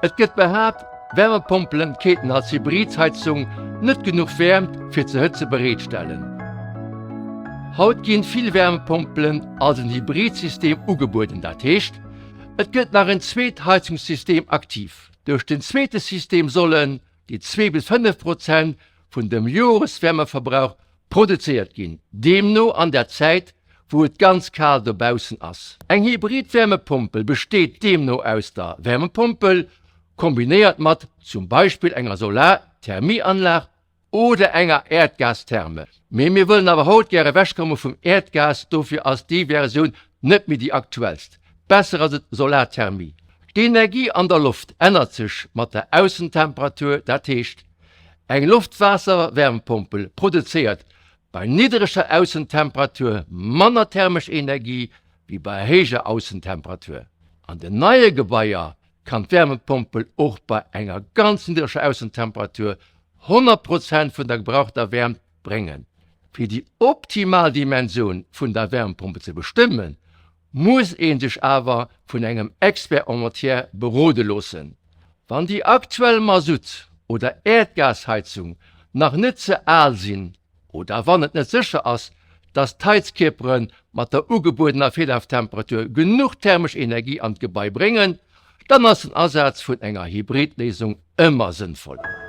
Et gëtt behaapt, Wärmepompelen kéinten als Hybridheizung net genuch Wäermt fir ze hëtze bereetstellen. Haut ginn vill Wärmepompelen als en Hybridsystem ugebueden, dat heescht, et gëtt nach en zweet Heizungssystem aktiv. Duerch den zweete System sollen déi 2 bis 5 Prozent vun dem Joreswärmeverbrauch produzéiert ginn, deemno an der Zäit wou et ganz kal dobaussen ass. Eng Hybrid-Wärmepompel besteet deemno aus der Wärmepompel kombinéiert mat zum Beispill enger Solarthermieanlag oder enger Äerdgastherme. Mee mir wëllen awer haut gär ewechkomme vum Äerdgas, dofir ass déi Versioun net méi déi aktuellst. Besser ass et Solarthermie. D'Energie an der Loft ännert sech mat der Aussentemperatur, dat heescht eng Loft-Waasser-Wärmepompel produzéiert bei niddereger Aussentemperatur manner thermesch Energie wéi bei héijer Aussentemperatur. An den neie Gebaier kann d'Wärmepompel och bei enger ganz niddereger Aussentemperatur 100 Prozent vun der gebrauchter Wäermt bréngen. Fir déi optimal Dimensioun vun der Wärmepompel ze bestëmmen, muss ee sech awer vun engem Expert en matière berode loossen. Wann déi aktuell Masutt oder Äerdgasheizung nach net ze al sinn oder wann et net sécher ass, dass d'Heizkierpere mat der ugebuedener Virlaftemperatur genuch thermesch Energie an d'Gebai bréngen, dann ass den Asaz vun enger Hybridléisung ëmmer sënnvoll.